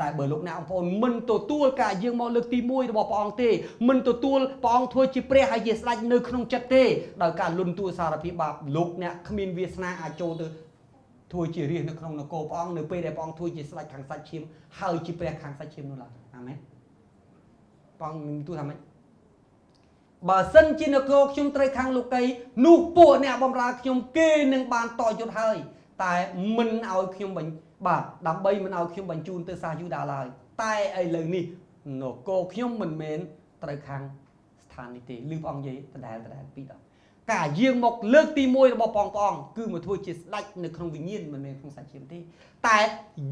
តែបើលោកអ្នកបងប្អូនមិនទទួលការយាងមកលើកទី1របស់ព្រះអង្គទេមិនទទួលព្រះអង្គធ្វើជាព្រះហើយជាស្ដេចនៅក្នុងចិត្តទេដោយការលន់តួសារភាពបាបលោកអ្នកគ្មានវាសនាអាចចូលទៅធ្វើជារាជនៅក្នុងនគរព្រះអង្គនៅពេលដែលព្រះអង្គធ្វើជាស្ដេចខាងសាច់ឈាមហើយជាព្រះខាងសាច់ឈាមនោះឡើយអាមែនព្រះអង្គមានទូលថាម៉េចបើសិនជានគរខ្ញុំត្រូវខាងលោកីនោះពួកអ្នកបម្រើខ្ញុំគេនឹងបានតយុទ្ធហើយតែមិនឲ្យខ្ញុំបញ្បាទដើម្បីមិនឲ្យខ្ញុំបញ្ជូនទៅសាសយូដាឡើយតែឥឡូវនេះនគរខ្ញុំមិនមែនត្រូវខាងស្ថាននេះទេឬព្រះអង្គនិយាយដដែលដដែលពីរដងការយាងមកលើកទី1របស់ព្រះអង្គគឺមកធ្វើជាស្ដេចនៅក្នុងវិញ្ញាណមិនមែនក្នុងសាច់ឈាមទេតែ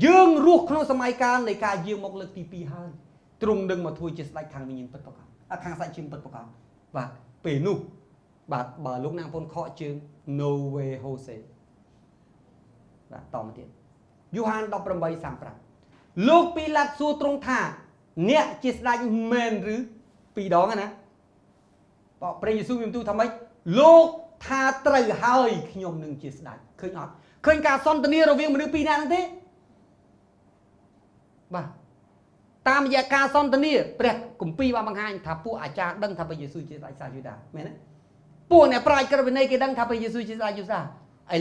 យើងរស់ក្នុងសម័យកាលនៃការយាងមកលើកទី2ហើយទ្រង់នឹងមកធ្វើជាស្ដេចខាងវិញ្ញាណពិតប្រាកដខាងសាច់ឈាមពិតប្រាកដបាទពេលនោះបាទបើលោកអ្នកបងប្អូនខកជើង no way Jose បាទតមកទៀតយូហាន18:35លោកពីឡាត់សួរទ្រង់ថាអ្នកជាស្ដេចមែនឬពីរដងណាបកព្រះយេស៊ូវមានទូលថាម៉េចលោកថាត្រូវហើយខ្ញុំនឹងជាស្ដេចឃើញអត់ឃើញការសន្ទនារវាងមនុស្សពីរនាក់ហ្នឹងទេបាទតាមរយៈការសន្ទនាព្រះគម្ពីរបានបង្ហាញថាពួកអាចារ្យដឹងថាព្រះយេស៊ូវជាស្ដេចសាសយូដាមែនទេពួកអ្នកប្រាជ្ញក្រឹតវិន័យគេដឹងថាព្រះយេស៊ូវជាស្ដេចយូដាឥ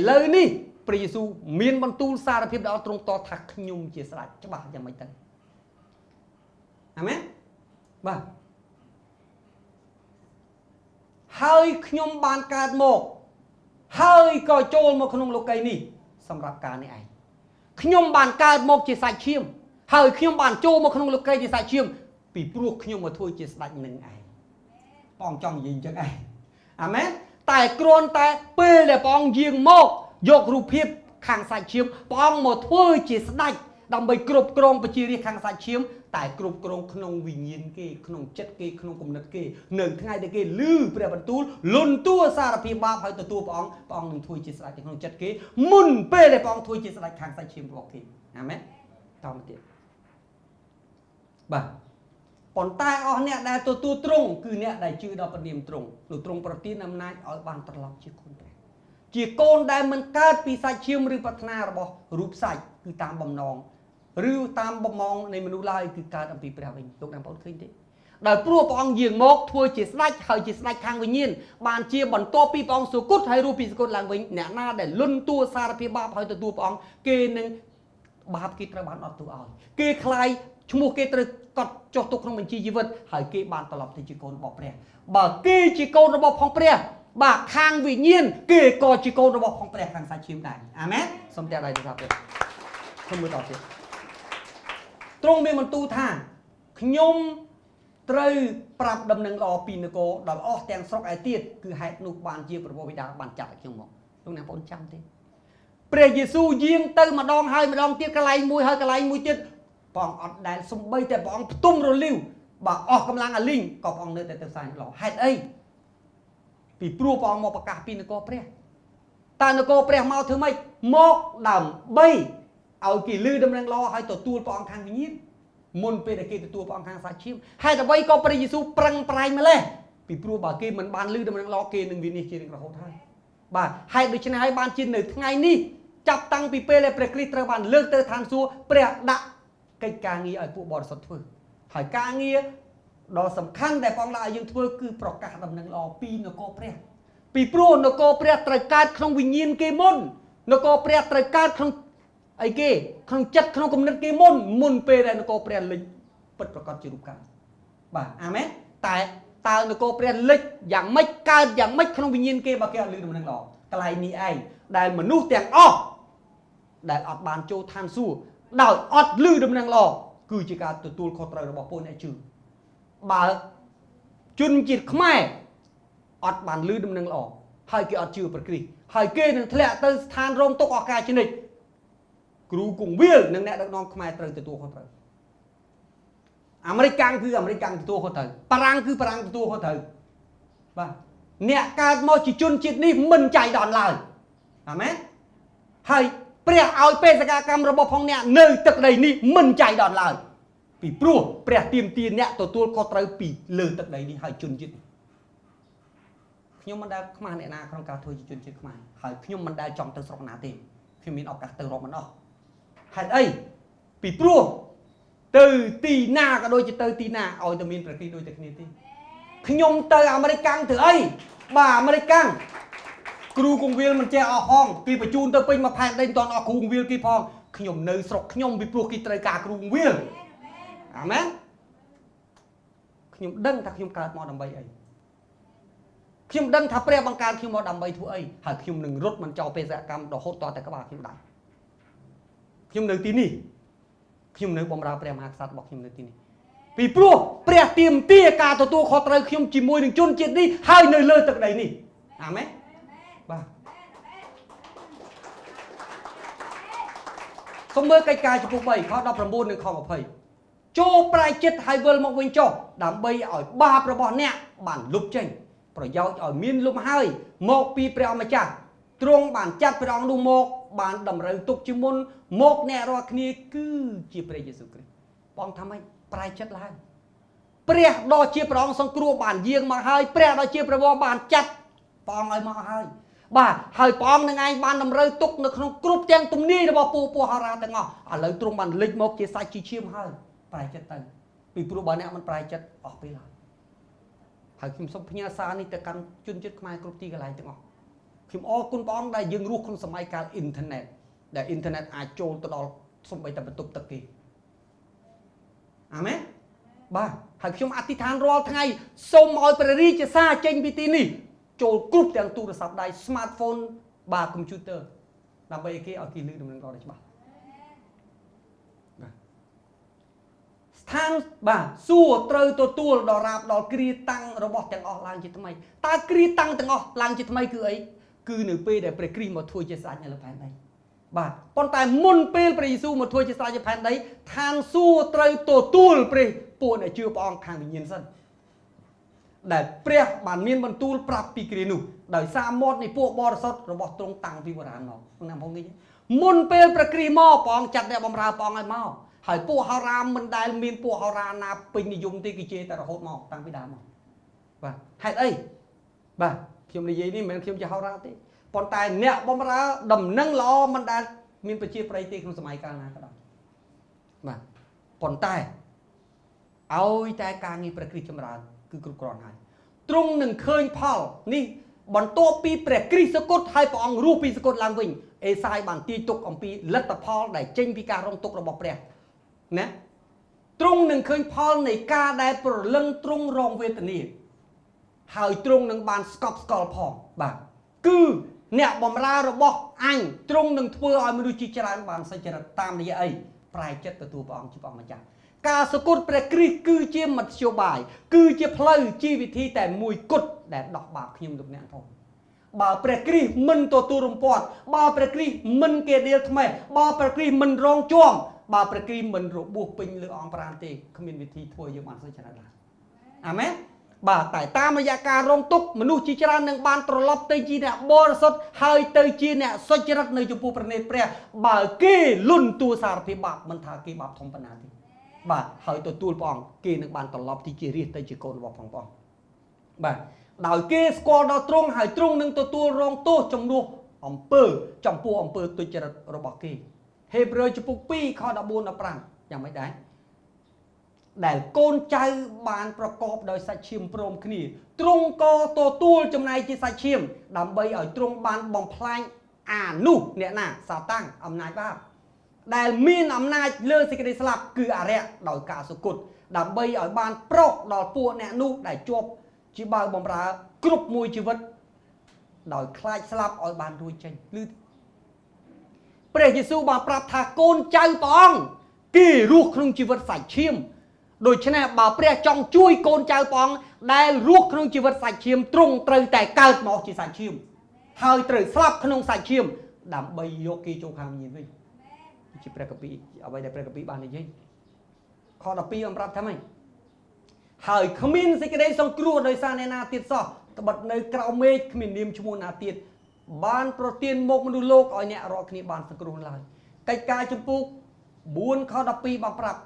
ឡូវនេះព្រះយេស៊ូវមានបន្ទូលសារភាពដល់ទ្រង់តថាខ្ញុំជាស្ដេចច្បាស់យ៉ាងម៉េចទៅអាមែនបាទហើយខ្ញុំបានកើតមកហើយក៏ចូលមកក្នុងលោកីនេះសម្រាប់ការនេះឯងខ្ញុំបានកើតមកជាសាច់ឈាមហើយខ្ញុំបានចូលមកក្នុងលោកីជាសាច់ឈាមពីព្រោះខ្ញុំមកធ្វើជាស្ដេចនឹងឯងព្រះអង្គចង់និយាយអញ្ចឹងឯងអាមែនតែគ្រាន់តែពេលដែលព្រះអង្គយាងមកយករូបភាពខាងសាច់ឈាមព្រះអង្គមកធ្វើជាស្ដេចដើម្បីគ្រប់គ្រងប្រជារាស្ត្រខាងសាច់ឈាមតែគ្រប់គ្រងក្នុងវិញ្ញាណគេក្នុងចិត្តគេក្នុងគំនិតគេនៅថ្ងៃដែលគេឮព្រះបន្ទូលលន់តួសារភាពបាបហើយទទួលព្រះអង្គព្រះអង្គនឹងធ្វើជាស្ដេចក្នុងចិត្តគេមុនពេលដែលព្រះអង្គធ្វើជាស្ដេចខាងសាច់ឈាមរបស់គេអាមែនតមកទៀតបាទប៉ុន្តែអស់អ្នកដែលទទួលទ្រង់គឺអ្នកដែលជឿដល់ព្រះនាមទ្រង់នោះទ្រង់ប្រទានអំណាចឲ្យបានត្រឡប់ជាកូនព្រះជាកូនដែលមិនកើតពីសាច់ឈាមឬប្រាថ្នារបស់រូបសាច់គឺតាមបំណងឬតាមបំណងនៃមនុស្សឡើយគឺកើតអំពីព្រះវិញលោកអ្នកបងប្អូនឃើញទេដោយព្រោះព្រះអង្គយាងមកធ្វើជាស្ដេចហើយជាស្ដេចខាងវិញ្ញាណបានជាបន្ទាប់ពីព្រះអង្គសុគតហើយរស់ពីសុគតឡើងវិញអ្នកណាដែលលន់តួសារភាពបាបហើយទទួលព្រះអង្គគេនឹងបាបគេត្រូវបានអត់ទោសឲ្យគេខ្លាយឈ្មោះគេត្រូវកត់ចុះទុកក្នុងបញ្ជីជីវិតហើយគេបានត្រឡប់ទៅជាកូនរបស់ព្រះបើគេជាកូនរបស់ផងព្រះបាទខាងវិញ្ញាណគេក៏ជាកូនរបស់ផងព្រះខាងសាច់ឈាមដែរអាមែនសូមតែដៃទៅថាព្រះសូមមើលតទៀតទ្រង់មានបន្ទូលថាខ្ញុំត្រូវប្រាប់ដំណឹងល្អពីនគរដល់អស់ទាំងស្រុកឯទៀតគឺហេតុនោះបានជាព្រះបិតាបានចាត់ឲ្យខ្ញុំមកលោកអ្នកបងប្អូនចាំទេព្រះយេស៊ូវយាងទៅម្ដងហើយម្ដងទៀតកន្លែងមួយហើយកន្លែងមួយទៀតព្រះអង្គអត់ដែលសំបីតែព្រះអង្គផ្ទុំរលីវបើអស់កម្លាំងអាលីងក៏ព្រះអង្គនៅតែទៅផ្សាយល្អហេតុអីពីព្រោះព្រះអង្គមកប្រកាសពីនគរព្រះតើនគរព្រះមកធ្វើម៉េចមកដើម្បីឲ្យគេឮដំណឹងល្អហើយទទួលព្រះអង្គខាងវិញ្ញាណមុនពេលដែលគេទទួលព្រះអង្គខាងសាច់ឈាមហេតុអ្វីក៏ព្រះយេស៊ូវប្រឹងប្រែងម្លេះពីព្រោះបើគេមិនបានឮដំណឹងល្អគេនឹងវិនិច្ឆ័យជារៀងរហូតហើយបាទហេតុដូច្នេះហើយបានជានៅថ្ងៃនេះចាប់តាំងពីពេលដែលព្រះគ្រីស្ទត្រូវបានលើកទៅឋានសួគ៌ព្រះដាក់កិច្ចការងារឲ្យពួកបរិសុទ្ធធ្វើហើយការងារដ៏សំខាន់ដែលព្រះអង្គដាក់ឲ្យយើងធ្វើគឺប្រកាសដំណឹងល្អពីនគរព្រះពីព្រោះនគរព្រះត្រូវកើតក្នុងវិញ្ញាណគេមុននគរព្រះត្រូវកើតក្នុងអីគេក្នុងចិត្តក្នុងគំនិតគេមុនមុនពេលដែលនគរព្រះលេចពិតប្រកបជារូបកាយបាទអាមែនតែតើនគរព្រះលេចយ៉ាងម៉េចកើតយ៉ាងម៉េចក្នុងវិញ្ញាណគេបើគេអត់ឮដំណឹងល្អកន្លែងនេះឯងដែលមនុស្សទាំងអស់ដែលអត់បានចូលឋានសួគ៌ដោយអត់ឮដំណឹងល្អគឺជាការទទួលខុសត្រូវរបស់ពួកអ្នកជឿបើជនជាតិខ្មែរអត់បានឮដំណឹងល្អហើយគេអត់ជឿព្រះគ្រីស្ទហើយគេនឹងធ្លាក់ទៅស្ថានរងទុក្ខអស់កាលជានិច្ចគ្រូគង្វាលនិងអ្នកដឹកនាំខ្មែរត្រូវទទួលខុសត្រូវអាមេរិកកាំងគឺអាមេរិកកាំងទទួលខុសត្រូវបារាំងគឺបារាំងទទួលខុសត្រូវបាទអ្នកកើតមកជាជនជាតិនេះមិនចៃដន្យឡើយអាមែនហើយព្រះឲ្យបេសកកម្មរបស់ផងអ្នកនៅទឹកដីនេះមិនចៃដន្យឡើយពីព្រោះព្រះទាមទារអ្នកទទួលខុសត្រូវពីលើទឹកដីនេះហើយជនជាតិខ្ញុំមិនដែលខ្មាស់អ្នកណាក្នុងការធ្វើជាជនជាតិខ្មែរហើយខ្ញុំមិនដែលចង់ទៅស្រុកណាទេខ្ញុំមានឱកាសទៅរាប់មិនអស់ហេតុអីពីព្រោះ ទៅទីណាក៏ដូចជាទៅទីណាឲ្យតែមានព្រះគ្រីស្ទដូចតែគ្នាទេខ្ញុំទៅអាមេរិកកាំងធ្វើអីបាទអាមេរិកកាំងគ្រូគង្វាលមិនចេះអស់ផងគេបញ្ជូនទៅពេញមួយផែនដីមិនទាន់អស់គ្រូគង្វាលគេផងខ្ញុំនៅស្រុកខ្ញុំពីព្រោះគេត្រូវការគ្រូគង្វាលអាមែនខ្ញុំដឹងថាខ្ញុំកើតមកដើម្បីអីខ្ញុំដឹងថាព្រះបង្កើតខ្ញុំមកដើម្បីធ្វើអីហើយខ្ញុំនឹងរត់មិនចោលបេសកកម្មរហូតតតែក្បាលខ្ញុំដាច់ខ្ញុំនៅទីនេះខ្ញុំនៅបម្រើព្រះមហាក្សត្ររបស់ខ្ញុំនៅទីនេះពីព្រោះព្រះទាមទារការទទួលខុសត្រូវខ្ញុំជាមួយនឹងជនជាតិនេះហើយនៅលើទឹកដីនេះអាមែនបាទសូមមើលកិច្ចការចំពោះ3ខ19និងខ20ចូលប្រែចិត្តហើយវិលមកវិញចុះដើម្បីឲ្យបាបរបស់អ្នកបានលុបចេញប្រយោជន៍ឲ្យមានលំហើយមកពីព្រះអម្ចាស់ទ្រង់បានចាត់ព្រះអង្គនោះមកបានតម្រូវទុកជាមុនមកអ្នករាល់គ្នាគឺជាព្រះយេស៊ូវគ្រីស្ទបងថាម៉េចប្រែចិត្តឡើងព្រះដ៏ជាព្រះអង្គសង្គ្រោះបានយាងមកហើយព្រះដ៏ជាព្រះវរបានចាត់ព្រះអង្គឲ្យមកហើយបាទហើយព្រះអង្គនឹងឯងបានតម្រូវទុកនៅក្នុងគ្រប់ទាំងទំនាយរបស់ពូពូហោរាទាំងអស់ឥឡូវទ្រង់បានលេចមកជាសាច់ជាឈាមហើយប្រែចិត្តទៅពីព្រោះបើអ្នកមិនប្រែចិត្តអស់ពេលហើយហើយខ្ញុំសូមផ្ញើសារនេះទៅកាន់ជនជាតិខ្មែរគ្រប់ទីកន្លែងទាំងអស់ខ្ញុំអរគុណព្រះអង្គដែលយើងរស់ក្នុងសម័យកាលអ៊ីនធឺណិតដែលអ៊ីនធឺណិតអាចចូលទៅដល់សំបីតែបន្ទប់ទឹកគេអាមែនបាទហើយខ្ញុំអធិដ្ឋានរាល់ថ្ងៃសូមឲ្យព្រះរាជសារចេញពីទីនេះចូលគ្រប់ទាំងទូរស័ព្ទដៃ smartphone បាទកុំព្យូទ័រដើម្បីឲ្យគេឲ្យគេលឺដំណឹងដ៏ច្បាស់បាទស្ថានបាទសួរត្រូវទទួលដល់រាបដល់គ្រាតាំងរបស់ទាំងអស់ឡើងជាថ្មីតើគ្រាតាំងទាំងអស់ឡើងជាថ្មីគឺអីគឺនៅពេលដែលព្រះគ្រីស្ទមកធ្វើជាស្ដេចនៅលើផែនដីបាទប៉ុន្តែមុនពេលព្រះយេស៊ូវមកធ្វើជាស្ដេចនៅផែនដីឋានសួគ៌ត្រូវទទួលព្រះពួកអ្នកជឿព្រះអង្គខាងវិញ្ញាណសិនដែលព្រះបានមានបន្ទូលប្រាប់ពីគ្រានោះដោយសារមាត់នៃពួកបរិសុទ្ធរបស់ទ្រង់តាំងពីបុរាណមកណាបងនេះមុនពេលព្រះគ្រីស្ទមកព្រះអង្គចាត់អ្នកបម្រើព្រះអង្គឲ្យមកហើយពួកហោរាមិនដែលមានពួកហោរាណាពេញនិយមទេគឺជេរតែរហូតមកតាំងពីដើមមកបាទហេតុអីបាទខ្ញុំនិយាយនេះមិនមែនខ្ញុំជាហោរាទេប៉ុន្តែអ្នកបម្រើដំណឹងល្អមិនដែលមានប្រជាប្រិយទេក្នុងសម័យកាលណាក៏ដោយបាទប៉ុន្តែឲ្យតែការងារព្រះគ្រីស្ទចម្រើនគឺគ្រប់គ្រាន់ហើយទ្រង់នឹងឃើញផលនេះបន្ទាប់ពីព្រះគ្រីស្ទសគត់ហើយព្រះអង្គរស់ពីសគត់ឡើងវិញអេសាយបានទាយទុកអំពីលទ្ធផលដែលចេញពីការរងទុក្ខរបស់ព្រះណាទ្រង់នឹងឃើញផលនៃការដែលប្រលឹងទ្រង់រងវេទនាហើយទ្រង់នឹងបានស្កប់ស្កល់ផងបាទគឺអ្នកបំរើរបស់អញទ្រង់នឹងធ្វើឲ្យមនុស្សជាច្រើនបានសច្ចរិតតាមរយៈអីប្រែចិត្តទទួលព្រះអង្គជាព្រះអង្គម្ចាស់ការសគត់ព្រះគ្រីស្ទគឺជាមធ្យោបាយគឺជាផ្លូវជាវិធីតែមួយគត់ដែលដោះបាបខ្ញុំលោកអ្នកផងបើព្រះគ្រីស្ទមិនទទួលរំពាត់បើព្រះគ្រីស្ទមិនគេដៀលថ្មេះបើព្រះគ្រីស្ទមិនរងជាំបើព្រះគ្រីស្ទមិនរបួសពេញលើអង្គប្រាណទេគ្មានវិធីធ្វើយើងបានសុចរិតឡើយអាមែនបាទតែតាមរយៈការរងទុក្ខមនុស្សជាច្រើននឹងបានត្រឡប់ទៅជាអ្នកបរិសុទ្ធហើយទៅជាអ្នកសុចរិតនៅចំពោះព្រះនេត្រព្រះបើគេលុនតួសារភាពបាបមិនថាគេបាបធំប៉ុណ្ណាទេបាទហើយទទួលព្រះអង្គគេនឹងបានត្រឡប់ទីជារាជទៅជាកូនរបស់ផងព្រះអង្គបាទដោយគេស្គាល់ដល់ទ្រង់ហើយទ្រង់នឹងទទួលរងទោសជំនួសអំពើចំពោះអំពើទុច្ចរិតរបស់គេហេព្រើរជំពូក2ខ14 15យ៉ាងម៉េចដែរដែលកូនចៅបានប្រកបដោយសាច់ឈាមព្រមគ្នាទ្រង់ក៏ទទួលចំណែកជាសាច់ឈាមដើម្បីឲ្យទ្រង់បានបំផ្លាញអានោះអ្នកណាសាតាំងអំណាចបាបដែលមានអំណាចលើសេចក្តីស្លាប់គឺអរិយដោយការសុគតដើម្បីឲ្យបានប្រោសដល់ពួកអ្នកនោះដែលជាប់ជាបាវបំរើគ្រប់មួយជីវិតដោយខ្លាចស្លាប់ឲ្យបានរួចចេញឬព្រះយេស៊ូវបានប្រាប់ថាកូនចៅព្រះអង្គគេរស់ក្នុងជីវិតសាច់ឈាមដូច្នេះបើព្រះចង់ជួយកូនចៅព្រះអង្គដែលរស់ក្នុងជីវិតសាច់ឈាមទ្រង់ត្រូវតែកើតមកជាសាច់ឈាមហើយត្រូវស្លាប់ក្នុងសាច់ឈាមដើម្បីយកគេចូលខាងវិញ្ញាណវិញជាព្រះគម្ពីរអ្វីដែលព្រះគម្ពីរបាននិយាយខ12បានប្រាប់ថាម៉េចហើយគ្មានសេចក្តីសង្គ្រោះដោយសារអ្នកណាទៀតសោះត្បិតនៅក្រៅមេឃគ្មាននាមឈ្មោះណាទៀតបានប្រទានមកមនុស្សលោកឲ្យអ្នករាល់គ្នាបានសង្គ្រោះឡើយកិច្ចការជំពូក4ខ12បានប្រាប់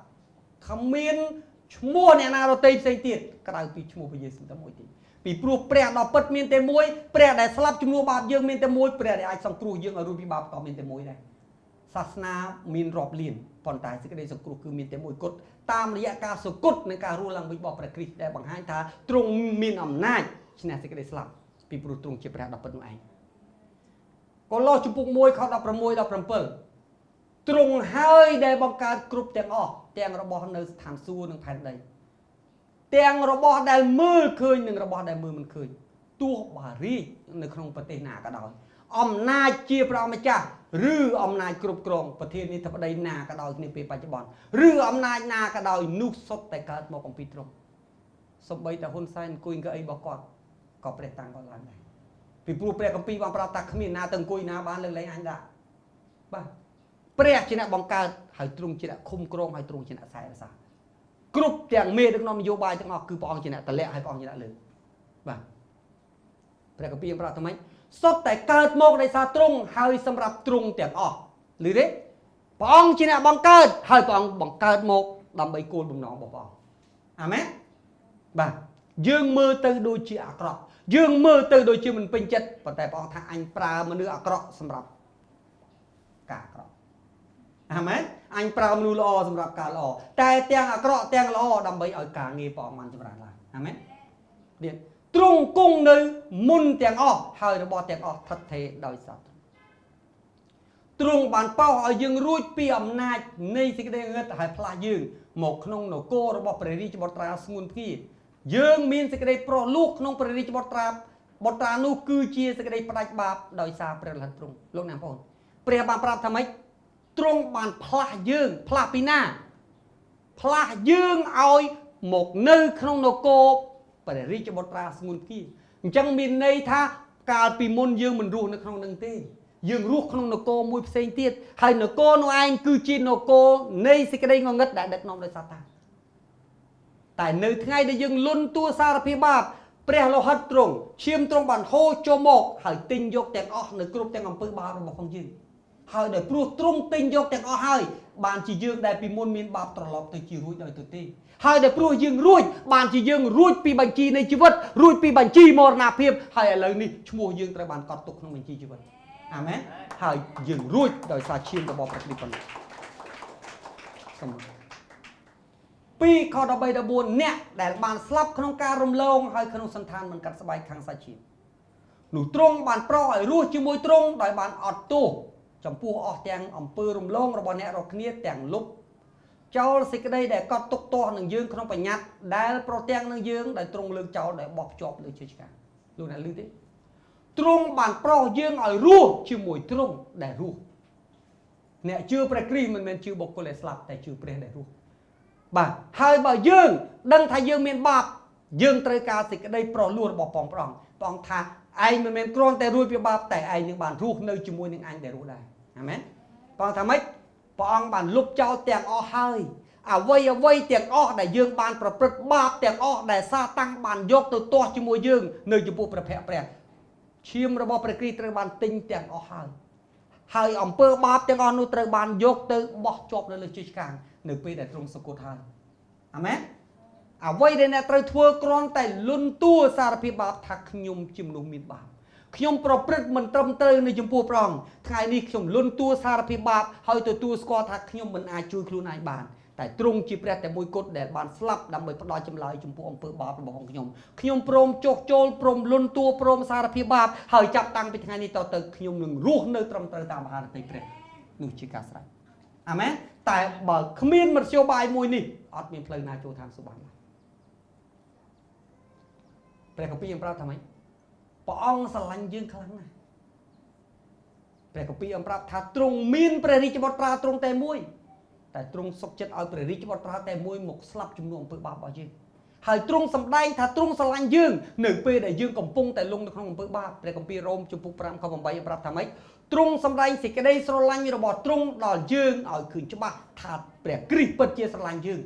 គ្មានឈ្មោះអ្នកណាដទៃផ្សេងទៀតក្រៅពីឈ្មោះព្រះយេស៊ូវតែមួយទេពីព្រោះព្រះដ៏ពិតមានតែមួយព្រះដែលស្លាប់ជំនួសបាបយើងមានតែមួយព្រះដែលអាចសង្គ្រោះយើងឲ្យរួចពីបាបក៏មានតែមួយដែរ សាសនាមានរាប់លានប៉ុន្តែសេចក្តីសង្គ្រោះគឺមានតែមួយគត់តាមរយៈការសុគតនិងការរស់ឡើងវិញរបស់ព្រះគ្រីស្ទដែលបង្ហាញថាទ្រង់មានអំណាចឈ្នះសេចក្តីស្លាប់ពីព្រោះទ្រង់ជាព្រះដ៏ពិតនោះឯងកូឡូសជំពូក1ខ16 17ទ្រង់ហើយដែលបង្កើតគ្រប់ទាំងអស់ទាំងរបស់នៅស្ថានសួគ៌និងផែនដីទាំងរបស់ដែលមើលឃើញនិងរបស់ដែលមើលមិនឃើញទោះបារាជនៅក្នុងប្រទេសណាក៏ដោយអំណាចជាព្រះម្ចាស់ឬអំណាចគ្រប់គ្រងប្រធានាធិបតីណាក៏ដោយគ្នាពេលបច្ចុប្បន្នឬអំណាចណាក៏ដោយនោះសុទ្ធតែកើតមកអំពីទ្រង់សូម្បីតែហ៊ុនសែនអង្គុយកៅអីរបស់គាត់ក៏ព្រះតាំងគាត់ឡើងដែរពីព្រោះព្រះគម្ពីរបានប្រាប់ថាគ្មានណាទៅអង្គុយណាបានលើកលែងអញដាក់បាទព្រះជាអ្នកបង្កើតហើយទ្រង់ជាអ្នកឃុំក្រងហើយទ្រង់ជាអ្នកខ្សែរក្សាគ្រប់ទាំងមេដឹកនាំនយោបាយទាំងអស់គឺព្រះអង្គជាអ្នកតម្លាក់ហើយព្រះអង្គជាអ្នកលើកបាទព្រះគម្ពីរប្រាប់ថាម៉េចសុទ្ធតែកើតមកដោយសារទ្រង់ហើយសម្រាប់ទ្រង់ទាំងអស់ឮទេព្រះអង្គជាអ្នកបង្កើតហើយព្រះអង្គបង្កើតមកដើម្បីគោលបំណងរបស់ព្រះអង្គអាមែនបាទយើងមើលទៅដូចជាអាក្រក់យើងមើលទៅដូចជាមិនពេញចិត្តប៉ុន្តែព្រះអង្គថាអញប្រើមនុស្សអាក្រក់សម្រាប់ការអាក្រក់អាមែនអញប្រើមនុស្សល្អសម្រាប់ការល្អតែទាំងអាក្រក់ទាំងល្អដើម្បីឲ្យការងារព្រះអង្គបានចម្រើនឡើងអាមែននេះទ្រង់គង់នៅមុនទាំងអស់ហើយរបស់ទាំងអស់ថិតថេរដោយសារទ្រង់បានបោសឲ្យយើងរួចពីអំណាចនៃសេចក្តីងឹតហើយផ្លាស់យើងមកក្នុងនគររបស់ព្រះរាជបុត្រាស្ងួនភ្ងាយើងមានសេចក្តីប្រោះលោះក្នុងព្រះរាជបុត្រាបុត្រានោះគឺជាសេចក្តីផ្ដាច់បាបដោយសារព្រះលោហិតទ្រង់លោកអ្នកបងប្អូនព្រះបានប្រាប់ថាម៉េចទ្រង់បានផ្លាស់យើងផ្លាស់ពីណាផ្លាស់យើងឲ្យមកនៅក្នុងនគរព្រះរាជបុត្រាស្ងួនភ្ងាអញ្ចឹងមានន័យថាកាលពីមុនយើងមិនរស់នៅក្នុងនឹងទេយើងរស់ក្នុងនគរមួយផ្សេងទៀតហើយនគរនោះឯងគឺជានគរនៃសេចក្តីងងឹតដែលដឹកនាំដោយសាតានតែនៅថ្ងៃដែលយើងលន់តួសារភាពបាបព្រះលោហិតទ្រង់ឈាមទ្រង់បានហូរចូលមកហើយទិញយកទាំងអស់នៅគ្រប់ទាំងអំពើបាបរបស់ផងយើងហើយដោយព្រោះទ្រង់ទិញយកទាំងអស់ហើយបានជាយើងដែលពីមុនមានបាបត្រឡប់ទៅជារួចដោយទៅទេហើយដោយព្រោះយើងរួចបានជាយើងរួចពីបញ្ជីនៃជីវិតរួចពីបញ្ជីមរណភាពហើយឥឡូវនេះឈ្មោះយើងត្រូវបានកត់ទុកក្នុងបញ្ជីជីវិតអាមែនហើយយើងរួចដោយសារឈាមរបស់ព្រះគ្រីស្ទប៉ុណ្ណោះសូម2ខ13 14អ្នកដែលបានស្លាប់ក្នុងការរំលងហើយក្នុងសន្តានមិនកាត់ស្បែកខាងសាច់ឈាមនោះទ្រង់បានប្រោសឲ្យរស់ជាមួយទ្រង់ដោយបានអត់ទោសចំពោះអស់ទាំងអំពើរំលងរបស់អ្នករាល់គ្នាទាំងលុបចោលសេចក្តីដែលកត់ទុកទាស់នឹងយើងក្នុងបញ្ញត្តិដែលប្រទាំងនឹងយើងដែលទ្រង់លើកចោលដែលបោះភ្ជាប់លើជើងឆ្កាងលោកអ្នកឮទេទ្រង់បានប្រោសយើងឲ្យរស់ជាមួយទ្រង់ដែលរស់អ្នកជឿព្រះគ្រីស្ទមិនមែនជឿបុគ្គលដែលស្លាប់តែជឿព្រះដែលរស់បាទហើយបើយើងដឹងថាយើងមានបាបយើងត្រូវការសេចក្តីប្រោសលោះរបស់ព្រះអង្គព្រះអង្គថាឯងមិនមែនគ្រាន់តែរួចពីបាបតែឯងនឹងបានរស់នៅជាមួយនឹងអញដែលរស់ដែរអាមែនព្រះអង្គថាម៉េចព្រះអង្គបានលុបចោលទាំងអស់ហើយអ្វីអ្វីទាំងអស់ដែលយើងបានប្រព្រឹត្តបាបទាំងអស់ដែលសាតាំងបានយកទៅទាស់ជាមួយយើងនៅចំពោះព្រះភ័ក្ត្រព្រះឈាមរបស់ព្រះគ្រីស្ទត្រូវបានទិញទាំងអស់ហើយហើយអំពើបាបទាំងអស់នោះត្រូវបានយកទៅបោះជាប់នៅលើជើងឆ្កាងនៅពេលដែលទ្រង់សុគតហើយអាមែនអ្វីដែលអ្នកត្រូវធ្វើគ្រាន់តែលន់តួសារភាពបាបថាខ្ញុំជាមនុស្សមានបាបខ្ញុំប្រព្រឹត្តមិនត្រឹមត្រូវនៅចំពោះព្រះអង្គថ្ងៃនេះខ្ញុំលន់តួសារភាពបាបហើយទទួលស្គាល់ថាខ្ញុំមិនអាចជួយខ្លួនឯងបានតែទ្រង់ជាព្រះតែមួយគត់ដែលបានស្លាប់ដើម្បីផ្ដល់ចម្លើយចំពោះអំពើបាបរបស់ខ្ញុំខ្ញុំព្រមចុះចូលព្រមលន់តួព្រមសារភាពបាបហើយចាប់តាំងពីថ្ងៃនេះតទៅខ្ញុំនឹងរស់នៅត្រឹមត្រូវតាមអារតីព្រះនោះជាការស្រេចអាមែនតែបើគ្មានមធ្យោបាយមួយនេះអត់មានផ្លូវណាចូលឋានសួគ៌បានឡើយព្រះគម្ពីរយើងប្រាប់ថាម៉េចព្រះអង្គស្រឡាញ់យើងខ្លាំងណាស់ព្រះគម្ពីរប្រាប់ថាទ្រង់មានព្រះរាជបុត្រាទ្រង់តែមួយតែទ្រង់សុខចិត្តឲ្យព្រះរាជបុត្រាតែមួយមកស្លាប់ជំនួសអំពើបាបរបស់យើងហើយទ្រង់សម្ដែងថាទ្រង់ស្រឡាញ់យើងនៅពេលដែលយើងកំពុងតែលង់នៅក្នុងអំពើបាបព្រះគម្ពីររ៉ូមជំពូក5ខ8ប្រាប់ថាម៉េចទ្រង់សម្ដែងសេចក្តីស្រឡាញ់របស់ទ្រង់ដល់យើងឲ្យឃើញច្បាស់ថាព្រះគ្រីស្ទពិតជាស្រឡាញ់យើង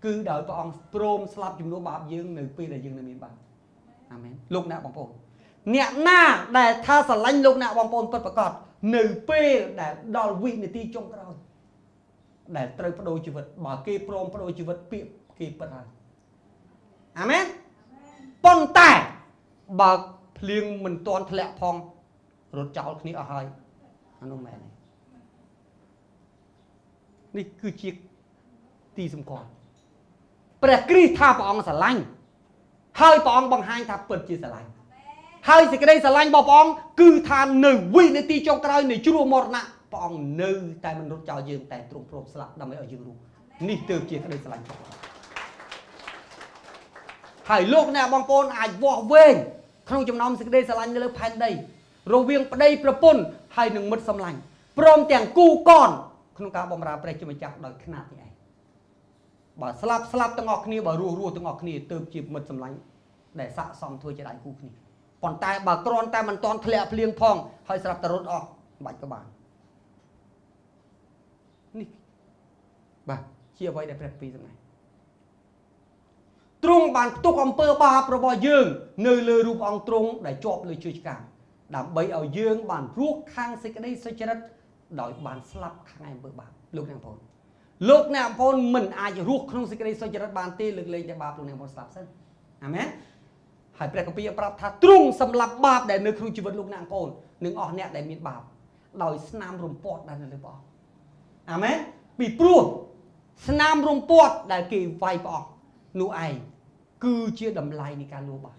គឺដោយព្រះអង្គព្រមស្លាប់ជំនួសបាបយើងនៅពេលដែលយើងនៅមានបាបអាមែនលោកអ្នកបងប្អូនអ្នកណាដែលថាស្រឡាញ់លោកអ្នកបងប្អូនពិតប្រាកដនៅពេលដែលដល់វិនាទីចុងក្រោយដែលត្រូវបដូរជីវិតបើគេព្រមបដូរជីវិតពាក្យគេពិតហើយអាមែនប៉ុន្តែបើភ្លៀងមិនទាន់ធ្លាក់ផងរត់ចោលគ្នាអស់ហើយអានោះមែនទេ នេះគឺជាទីសម្គាល់ព្រះគ្រីស្ទថាព្រះអង្គស្រឡាញ់ហើយព្រះអង្គបង្ហាញថាពិតជាស្រឡាញ់ហើយសេចក្តីស្រឡាញ់របស់ព្រះអង្គគឺថានៅវិនាទីចុងក្រោយនៃជ្រោះមរណៈព្រះអង្គនៅតែមិនរត់ចោលយើងតែទ្រង់ព្រមស្លាប់ដើម្បីឲ្យយើងរស់នេះទើបជាក្តីស្រឡាញ់របស់ព្រះអង្គហើយលោកអ្នកបងប្អូនអាចវាស់វែងក្នុងចំណោមសេចក្តីស្រឡាញ់នៅលើផែនដីរវាងប្តីប្រពន្ធហើយនឹងមិត្តសម្លាញ់ព្រមទាំងគូកនក្នុងការបម្រើព្រះជាម្ចាស់ដោយខ្នាតនេះឯងបើស្លាប់ស្លាប់ទាំងអស់គ្នាបើរស់រស់ទាំងអស់គ្នាទើបជាមិត្តសម្លាញ់ដែលស័ក្តិសមធ្វើជាដៃគូគ្នាប៉ុន្តែបើគ្រាន់តែមិនតន់ធ្លាក់ភ្លៀងផងហើយស្រាប់តែរត់អស់មិនបាច់ក៏បាននេះបាទជាអ្វីដែលព្រះពីសម្ដែងទ្រង់បានផ្ទុកអំពើបាបរបស់យើងនៅលើរូបអង្គទ្រង់ដែលជាប់លើជើងឆ្កាងដើម្បីឲ្យយើងបានរស់ខាងសេចក្តីសុចរិតដោយបានស្លាប់ខាងអំពើបាបលោកអ្នកបងប្អូនលោកអ្នកបងប្អូនមិនអាចរស់ក្នុងសេចក្តីសុចរិតបានទេលើកលែងតែបាបលោកអ្នកបងប្អូនស្លាប់សិនអាមែនហើយព្រះគម្ពីរប្រាប់ថាទ្រង់សម្លាប់បាបដែលនៅក្នុងជីវិតលោកអ្នកបងប្អូននិងអស់អ្នកដែលមានបាបដោយស្នាមរំពាត់ដែលនៅលើព្រះអង្គអាមែនពីព្រោះស្នាមរំពាត់ដែលគេវាយព្រះអង្គនោះឯងគឺជាតម្លៃនៃការលួបាប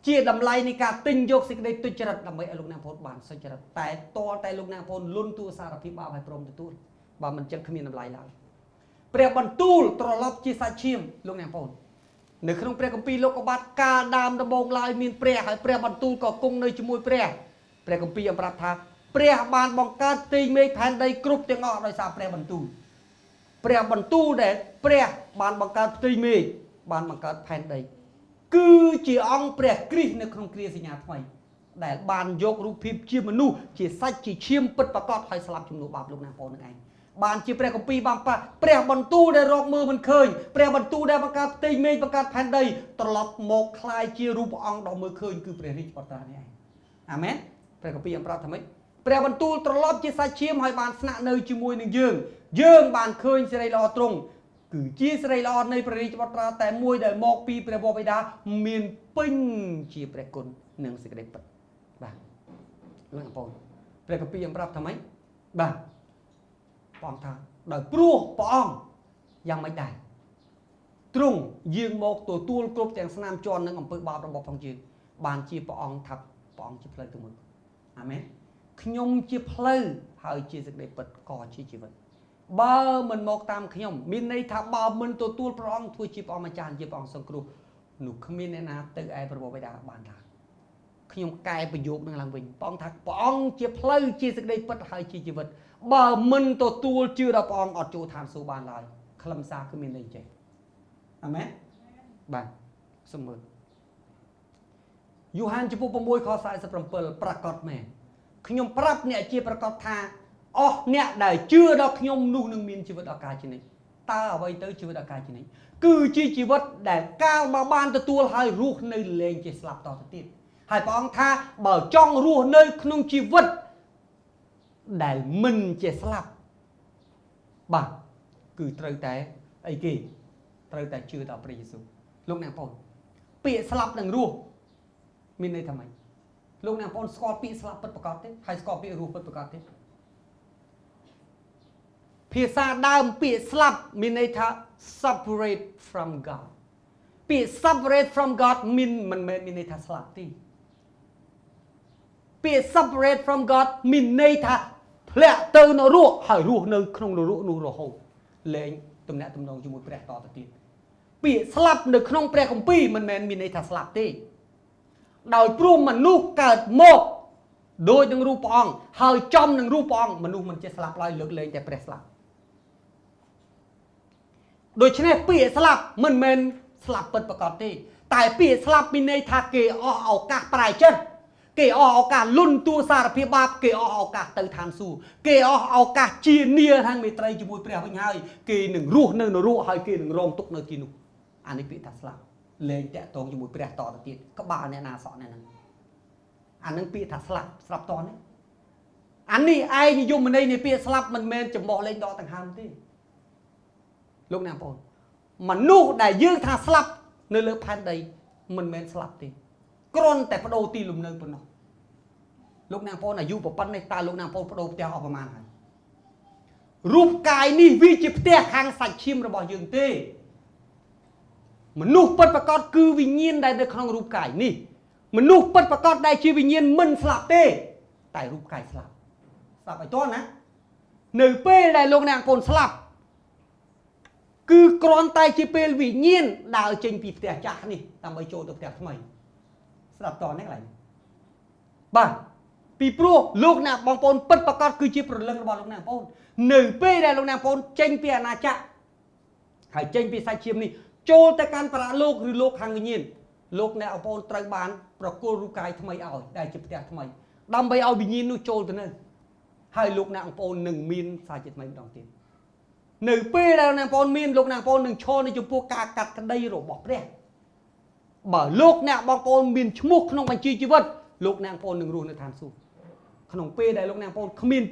ជាតម្លៃនៃការទិញយកសេចក្តីទុច្ចរិតដើម្បីឲ្យលោកអ្នកបងប្អូនបានសុចរិតតែតតែលោកអ្នកបងប្អូនលន់តួសារភាពបាបឲ្យព្រមទទួលបើមិនចឹងគ្មានតម្លៃឡើយព្រះបន្ទូលត្រឡប់ជាសាច់ឈាមលោកអ្នកបងប្អូននៅក្នុងព្រះគម្ពីរលោកុបាទកាលដើមដំបូងឡើយមានព្រះហើយព្រះបន្ទូលក៏គង់នៅជាមួយព្រះព្រះគម្ពីរប្រាប់ថាព្រះបានបង្កើតផ្ទៃមេឃផែនដីគ្រប់ទាំងអស់ដោយសារព្រះបន្ទូលព្រះបន្ទូលដែលព្រះបានបង្កើតផ្ទៃមេឃបានបង្កើតផែនដីគឺជាអង្គព្រះគ្រីស្ទនៅក្នុងគ្រាសញ្ញាថ្មីដែលបានយករូបភាពជាមនុស្សជាសាច់ជាឈាមពិតប្រាកដហើយស្លាប់ជំនួសបាបលោកអ្នកបងប្អូននឹងឯងបានជាព្រះគម្ពីរបានប៉ះព្រះបន្ទូលដែលរកមើលមិនឃើញព្រះបន្ទូលដែលបង្កើតផ្ទៃមេឃបង្កើតផែនដីត្រឡប់មកคล้ายជារូបអង្គដ៏មើលឃើញគឺព្រះរាជបុត្រានេះឯងអាមែនព្រះគម្ពីរបានប្រាប់ថាម៉េចព្រះបន្ទូលត្រឡប់ជាសាច់ឈាមហើយបានស្នាក់នៅជាមួយនឹងយើងយើងបានឃើញសិរីល្អទ្រង់គឺជាសិរីល្អនៃព្រះរាជបុត្រាតែមួយដែលមកពីព្រះបិតាមានពេញជាព្រះគុណនិងសេចក្តីពិតបាទលោកបងប្អូនព្រះគម្ពីរបានប្រាប់ថាម៉េចបាទព្រះអង្គថាដោយព្រោះព្រះអង្គយ៉ាងម៉េចដែរទ្រង់យាងមកទទួលគ្រប់ទាំងស្នាមជន់និងអំពើបាបរបស់ផងយើងបានជាព្រះអង្គថាព្រះអង្គជាផ្លូវទៅមួយអាមែនខ្ញុំជាផ្លូវហើយជាសេចក្តីពិតក៏ជាជីវិតបើមិនមកតាមខ្ញុំមានន័យថាបើមិនទទួលព្រះអង្គធ្វើជាព្រះអង្គម្ចាស់ជាព្រះអង្គសង្គ្រោះនោះគ្មានអ្នកណាទៅឯព្រះបិតាបានឡើយខ្ញុំកែប្រយោគនឹងឡើងវិញព្រះអង្គថាព្រះអង្គជាផ្លូវជាសេចក្តីពិតហើយជាជីវិតបើមិនទទួលជឿដល់ព្រះអង្គអត់ចូលឋានសួគ៌បានឡើយខ្លឹមសារគឺមានន័យចេះអាមែនបាទសូមមើលយូហានចំពោះ6ខ47ប្រកាសមែនខ្ញុំប្រាប់អ្នកជាប្រកាសថាអស់អ្នកដែលជឿដល់ខ្ញុំនោះនឹងមានជីវិតអកាលជានិច្ចតើអ្វីទៅជីវិតអកាលជានិច្ចគឺជាជីវិតដែលកាលបើបានទទួលហើយរស់នៅលែងជាស្លាប់តទៅទៀតហើយព្រះអង្គថាបើចង់រស់នៅក្នុងជីវិតដែលមិនជាស្លាប់បាទគឺត្រូវតែអីគេត្រូវតែជឿដល់ព្រះយេស៊ូវលោកអ្នកបងប្អូនពាក្យស្លាប់និងរស់មានន័យថាម៉េចលោកអ្នកបងប្អូនស្គាល់ពាក្យស្លាប់ពិតប្រាកដទេហើយស្គាល់ពាក្យរស់ពិតប្រាកដទេភាសាដើមពាក្យស្លាប់មានន័យថា separate from God ពាក្យ separate from God មានមិនមែនមានន័យថាស្លាប់ទេពាក្យ separate from God មានន័យថាធ្លាក់ទៅនរកហើយរស់នៅក្នុងនរកនោះរហូតលែងទំនាក់ទំនងជាមួយព្រះតទៅទៀតពាក្យស្លាប់នៅក្នុងព្រះគម្ពីរមិនមែនមានន័យថាស្លាប់ទេដោយព្រោះមនុស្សកើតមកដូចនឹងរូបព្រះអង្គហើយចំនឹងរូបព្រះអង្គមនុស្សមិនចេះស្លាប់ឡើយលើកលែងតែព្រះស្លាប់ដូច្នេះពាក្យស្លាប់មិនមែនស្លាប់ពិតប្រាកដទេតែពាក្យស្លាប់មានន័យថាគេអស់ឱកាសប្រែចិត្តគេអស់ឱកាសលន់តួសារភាពបាបគេអស់ឱកាសទៅឋានសួគ៌គេអស់ឱកាសជានាខាងមេត្រីជាមួយព្រះវិញហើយគេនឹងរស់នៅនរកហើយគេនឹងរងទុក្ខនៅទីនោះអានេះពាក្យថាស្លាប់លែងតាក់ទងជាមួយព្រះតទៅទៀតក្បាលអ្នកណាសក់អ្នកហ្នឹងអានឹងពាក្យថាស្លាប់ស្រាប់តនេះអានេះឯងនិយមន័យនៃពាក្យស្លាប់មិនមែនចំបោះលេងដកដង្ហើមទេលោកអ្នកបងប្អូនមនុស្សដែលយើងថាស្លាប់នៅលើផែនដីមិនមែនស្លាប់ទេគ្រាន់តែបដូរទីលំនៅប៉ុណ្ណោះលោកអ្នកបងប្អូនអាយុប៉ុណ្ណេះតើលោកអ្នកបងប្អូនបដូរផ្ទះអស់ប្រមាណហើយ រូបកាយនេះវាជាផ្ទះខាងសាច់ឈាមរបស់យើងទេមនុស្សពិតប្រាកដគឺវិញ្ញាណដែលនៅក្នុងរូបកាយនេះមនុស្សពិតប្រាកដដែលជាវិញ្ញាណមិនស្លាប់ទេតែរូបកាយស្លាប់ស្លាប់ឲ្យតន់ណានៅពេលដែលលោកអ្នកបងប្អូនស្លាប់គឺគ្រាន់តែជាពេលវិញ្ញាណដើរចេញពីផ្ទះចាស់នេះដើម្បីចូលទៅផ្ទះថ្មីស្ដាប់តនេះកន្លែងបាទពីព្រោះលោកអ្នកបងប្អូនពិតប្រាកដគឺជាព្រលឹងរបស់លោកអ្នកបងប្អូននៅពេលដែលលោកអ្នកបងប្អូនចេញពីអាណាចក្រហើយចេញពីសាច់ឈាមនេះចូលទៅកាន់ប្រាលោកឬលោកខាងវិញ្ញាណលោកអ្នកបងប្អូនត្រូវបានប្រគល់រូបកាយថ្មីឲ្យដែលជាផ្ទះថ្មីដើម្បីឲ្យវិញ្ញាណនោះចូលទៅនៅហើយលោកអ្នកបងប្អូននឹងមានសាច់ជាថ្មីម្ដងទៀតនៅពេលដែលអ្នកបងប្អូនមានលោកអ្នកបងប្អូននឹងឈរនៅចំពោះការកាត់ក្តីរបស់ព្រះបើលោកអ្នកបងប្អូនមានឈ្មោះក្នុងបញ្ជីជីវិតលោកអ្នកបងប្អូននឹងរស់នៅឋានសួគ៌ក្នុងពេលដែលលោកអ្នកបងប្អូនគ្មាន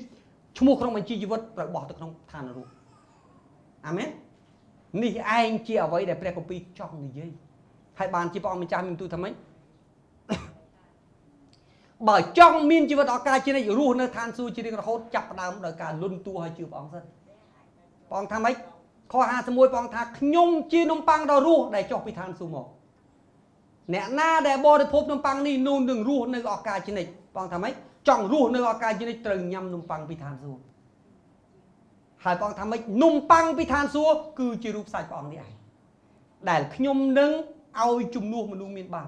ឈ្មោះក្នុងបញ្ជីជីវិតត្រូវបោះទៅក្នុងឋាននរកអាមែននេះឯងជាអ្វីដែលព្រះគម្ពីរចង់និយាយហើយបានជាព្រះអង្គម្ចាស់មានទូលថាម៉េចបើចង់មានជីវិតអកាលជានិច្ចរស់នៅឋានសួគ៌ជារៀងរហូតចាប់ផ្ដើមដោយការលន់តួឲ្យជឿព្រះអង្គសិនព្រះអង្គថាម៉េចខ51ព្រះអង្គថាខ្ញុំជានំប៉័ងដ៏រស់ដែលចុះពីឋានសួគ៌មកអ្នកណាដែលបរិភោគនំប៉័ងនេះនោះនឹងរស់នៅអកាលជានិច្ចព្រះអង្គថាម៉េចចង់រស់នៅអកាលជានិច្ចត្រូវញ៉ាំនំប៉័ងពីឋានសួគ៌ហើយព្រះអង្គថាម៉េចនំប៉័ងពីឋានសួគ៌គឺជារូបសាច់ព្រះអង្គនេះឯងដែលខ្ញុំនឹងឲ្យជំនួសមនុស្សមានបាប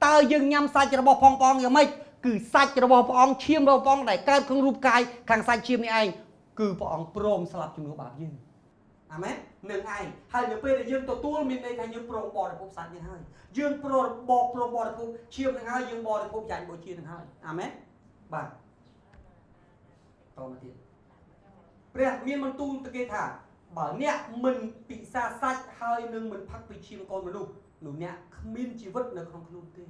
តើយើងញ៉ាំសាច់របស់ផងព្រះអង្គយ៉ាងម៉េចគឺសាច់របស់ព្រះអង្គឈាមរបស់ព្រះអង្គដែលកើតក្នុងរូបកាយខាងសាច់ឈាមនេះឯងគឺព្រះអង្គព្រមស្លាប់ជំនួសបាបយើងអាមែននឹងឯងហើយនៅពេលដែលយើងទទួលមានន័យថាយើងព្រមបរិភោគសាច់នេះហើយយើងព្រមបព្រមបរិភោគឈាមនឹងហើយយើងបរិភោគចាញ់បូជានឹងហើយអាមែនបាទតមកទៀតព្រះមានបន្ទូលទៅគេថាបើអ្នកមិនពិសាសាច់ហើយនឹងមិនផឹកពីឈាមកូនមនុស្សនោះអ្នកគ្មានជីវិតនៅក្នុងខ្លួនទេ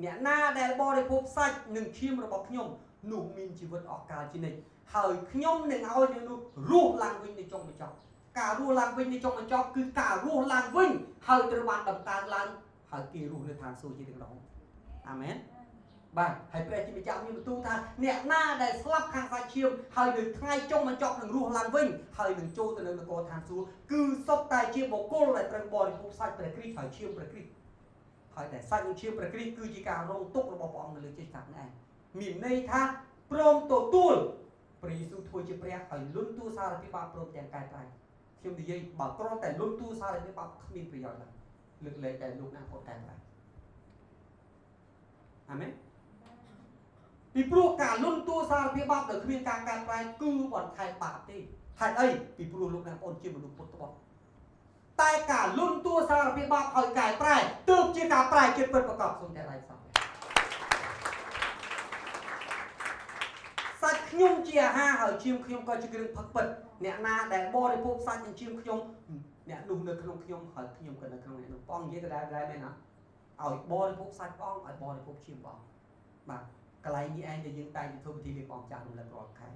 អ្នកណាដែលបរិភោគសាច់និងឈាមរបស់ខ្ញុំនោះមានជីវិតអស់កលជានិច្ចហើយខ្ញុំនឹងឲ្យអ្នកនោះរស់ឡើងវិញនៅចុងបញ្ចប់ការរស់ឡើងវិញនៅចុងបញ្ចប់គឺការរស់ឡើងវិញហើយត្រូវបានដំកើងឡើងហើយគេរស់នៅឋានសួគ៌ជារៀងរហូតអាមែនបាទហើយព្រះជាម្ចាស់មានបន្ទូលថាអ្នកណាដែលស្លាប់ខាងសាច់ឈាមហើយនៅថ្ងៃចុងបញ្ចប់នឹងរស់ឡើងវិញហើយនឹងចូលទៅនៅនគរឋានសួគ៌គឺសុទ្ធតែជាបុគ្គលដែលត្រូវបរិភោគសាច់ព្រះគ្រីស្ទហើយឈាមព្រះគ្រីស្ទហើយតែសាច់និងឈាមព្រះគ្រីស្ទគឺជាការរងទុក្ខរបស់ព្រះអង្គនៅលើជ័យស្តាប់នេះឯងមានន័យថាព្រមទទួលព្រះយេស៊ូវធ្វើជាព្រះហើយលន់តួសារភាពបាបព្រមទាំងកែប្រែខ្ញុំនិយាយបើគ្រាន់តែលន់តួសារភាពបាបគ្មានប្រយោជន៍ឡើយលើកលែងតែលោកណាគាត់កែប្រែអាមែនពីព្រោះការលន់តួសារភាពបាបដោយគ្មានការកែប្រែគឺបន្ថែមបាបទេហេតុអីពីព្រោះលោកអ្នកបងប្អូនជាមនុស្សពុតត្បុតតែការលន់តួសារភាពបាបឲ្យកែប្រែទើបជាការប្រែចិត្តពិតប្រាកដសូមតែដៃសោះសាច់ខ្ញុំជាអាហារហើយឈាមខ្ញុំក៏ជាគ្រឿងផឹកពិតអ្នកណាដែលបរិភោគសាច់និងឈាមខ្ញុំអ្នកនោះនៅក្នុងខ្ញុំហើយខ្ញុំក៏នៅក្នុងអ្នកនោះព្រះអង្គនិយាយដដែលៗមែនណាឲ្យបរិភោគសាច់ព្រះអង្គឲ្យបរិភោគឈាមព្រះអង្គបាទកន្លែងនេះឯងដែលយើងតែងតែធ្វើពិធីលៀបព្រះអង្គចាស់រំលឹករាល់ខែ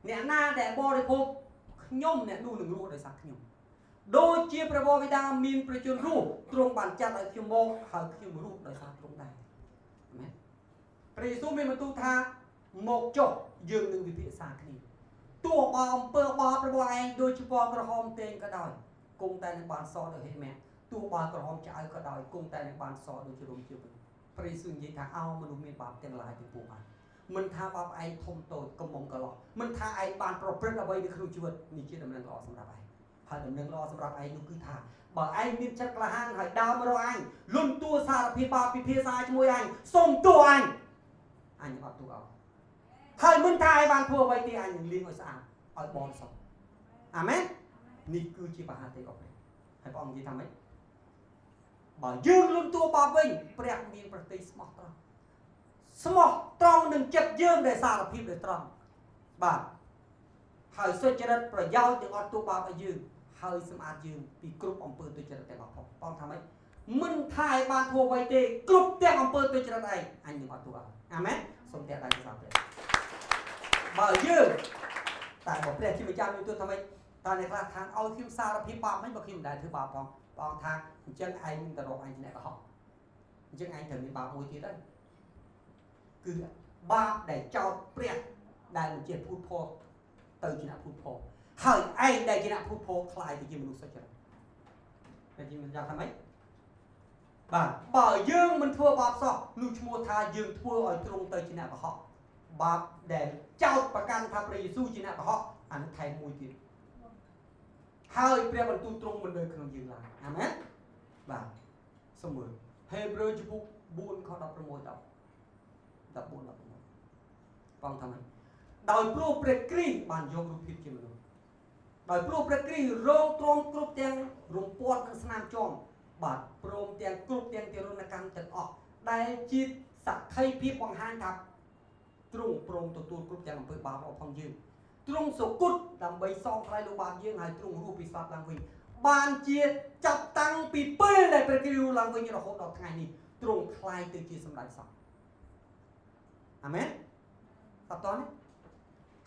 អ្នកណាដែលបរិភោគខ្ញុំអ្នកនោះនឹងរស់ដោយសារខ្ញុំដូចជាព្រះវរបិតាមានព្រះជន្មរស់ទ្រង់បានចាត់ឲ្យខ្ញុំមកហើយខ្ញុំរស់ដោយសារទ្រង់ដែរអាមែនព្រះយេស៊ូវមានបន្ទូលថាមកចុះយើងនឹងវិភាសាគ្នាទោះបើអំពើបាបរបស់ឯងដូចជាពណ៌ក្រហមទេងក៏ដោយគង់តែនឹងបានសដោយហិមៈទោះបើក្រហមឆ្អៅក៏ដោយគង់តែនឹងបានសដូចជារំជាវិញព្រះយេស៊ូវនិយាយថាអោមនុស្សមានបាបទាំងឡាយទាំងពួងបានមិនថាបាបឯងធំតូចកំមុំកន្លោះមិនថាឯងបានប្រព្រឹត្តអ្វីនៅក្នុងជីវិតនេះជាដំណឹងល្អសម្រាប់ឯងហើយដំណឹងល្អសម្រាប់ឯងនោះគឺថាបើឯងមានចិត្តក្លាហានហើយដើរមករកអញលន់តួសារភាពបាបពិភាក្សាជាមួយអញសូមទោសអញអញអត់ទោសឲ្យហើយមិនថាឯងបានធ្វើអ្វីទេអញនឹងលាងឲ្យស្អាតឲ្យបរិសុទ្ធអាមែននេះគឺជាបហាទេរបស់ព្រះហើយព្រះអង្គនិយាយថាម៉េចបើយើងលន់តួបាបវិញព្រះមានប្រតិស្មោះត្រង់ស្មោះត្រង់នឹងចិត្តយើងដែលសារភាពដែលត្រង់បាទហើយសុចរិតប្រយោជន៍ទាំងអត់ទោសបាបឲ្យយើងហើយសម្អាតយើងពីគ្រប់អំពើទុច្ចរិតទាំងអស់ផងបងថាម៉េចមិនថាឲ្យបានធ្វើអ្វីទេគ្រប់ទាំងអំពើទុច្ចរិតឯងអញនឹងអត់ទោសឲ្យអាមែនសូមតែដៃសាព្រះបើយើងតែបើព្រះជាម្ចាស់មានទូលថាម៉េចតើអ្នកខ្លះថាឲ្យខ្ញុំសារភាពបាបមិនបើខ្ញុំមិនដែលធ្វើបាបផងបងថាអញ្ចឹងឯងនឹងទៅរកអញជាអ្នកកុហកអញ្ចឹងឯងត្រូវមានបាបមួយទៀតហើយគឺបាបដែលចោទព្រះដែលមិនជាភូតភរទៅជាអ្នកភូតភរ ហើយឯងដែលជាអ្នកភូតភរក្លាយទៅជាមនុស្សសុចរិតតែជាមិនយ៉ាងថាម៉េចបាទបើយើងមិនធ្វើបាបសោះនោះឈ្មោះថាយើងធ្វើឲ្យទ្រង់ទៅជាអ្នកកុហកបាបដែលចោទប្រកាន់ថាព្រះយេស៊ូវជាអ្នកកុហកអានោះថែមមួយទៀតហើយព្រះបន្ទូលទ្រង់មិននៅក្នុងយើងឡើយអាមែនបាទសូមមើលហេព្រើរជំពូក4ខ16ដល់14 16បងថាម៉េចដោយព្រោះព្រះគ្រីស្ទបានយករូបភាពជាមនុស្សដោយព្រោះព្រះគ្រីស្ទរងទ្រាំគ្រប់ទាំងរំពាត់និងស្នាមជាំបាទព្រមទាំងគ្រប់ទាំងទារុណកម្មទាំងអស់ដែលជាសក្ខីភាពបង្ហាញថាទ្រង់ព្រមទទួលគ្រប់ទាំងអំពើបាបរបស់ផងយើងទ្រង់សុគតដើម្បីសងថ្លៃលោកបាបយើងហើយទ្រង់រស់ពីស្លាប់ឡើងវិញបានជាចាប់តាំងពីពេលដែលព្រះគ្រីស្ទរស់ឡើងវិញរហូតដល់ថ្ងៃនេះទ្រង់ក្លាយទៅជាសម្ដេចសង្ឃអាមែនតើតនេះ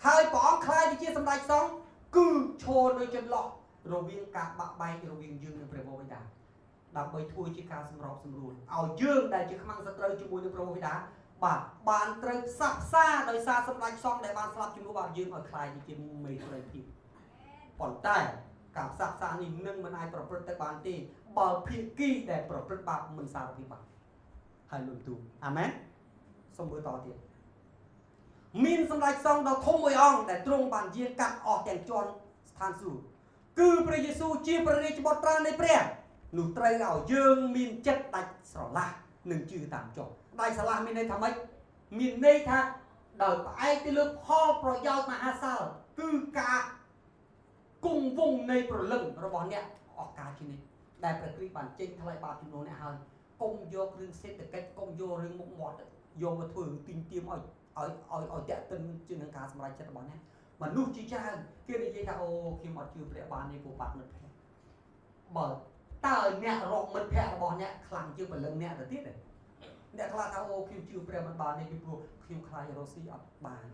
ហើយព្រះអង្គក្លាយទៅជាសម្ដេចសង្ឃគឺឈរនៅចន្លោះរវាងការបាក់បែករវាងយើងនិងព្រះវរបិតាដើម្បីធ្វើជាការសម្របសម្រួលឲ្យយើងដែលជាខ្មាំងសត្រូវជាមួយនឹងព្រះវរបិតាបាទបានត្រូវផ្សះផ្សាដោយសារសម្ដេចសង្ឃដែលបានស្លាប់ជំនួសបាបយើងឲ្យក្លាយទៅជាមេត្រីភាពប៉ុន្តែការផ្សះផ្សានេះនឹងមិនអាចប្រព្រឹត្តទៅបានទេបើភាគីដែលប្រព្រឹត្តបាបមិនសារភាពបាបហើយលំទូអាមែនសូមមើលតទៀតមានសម្ដេចសង្ឃដ៏ធំមួយអង្គដែលទ្រង់បានយាងកាត់អស់ទាំងជាន់ស្ថានសួគ៌គឺព្រះយេស៊ូវជាព្រះរាជបុត្រានៃព្រះនោះត្រូវឲ្យយើងមានចិត្តដាច់ស្រឡះនិងជឿតាមចុះដាច់ស្រឡះមានន័យថាម៉េចមានន័យថាដោយផ្អែកទៅលើផលប្រយោជន៍មហាសាលគឺការគង់វង្សនៃព្រលឹងរបស់អ្នកអស់កាលជានិច្ចដែលព្រះគ្រីស្ទបានចេញថ្លៃបាបជំនួសអ្នកហើយកុំយករឿងសេដ្ឋកិច្ចកុំយករឿងមុខមាត់យកមកធ្វើរឿងទីងទៀមឲ្យឲ្យឲ្យឲ្យតាក់ទិនជានឹងការសម្រេចចិត្តរបស់អ្នកមនុស្សជាច្រើនគេនិយាយថាអូខ្ញុំអត់ជឿព្រះបានទេព្រោះបាត់មិត្តភក្តិបើតើអ្នករកមិត្តភក្តិរបស់អ្នកខ្លាំងជាងព្រលឹងអ្នកទៅទៀតទេអ្នកខ្លះថាអូខ្ញុំជឿព្រះមិនបានទេពីព្រោះខ្ញុំខ្លាចរកស៊ីអត់បាន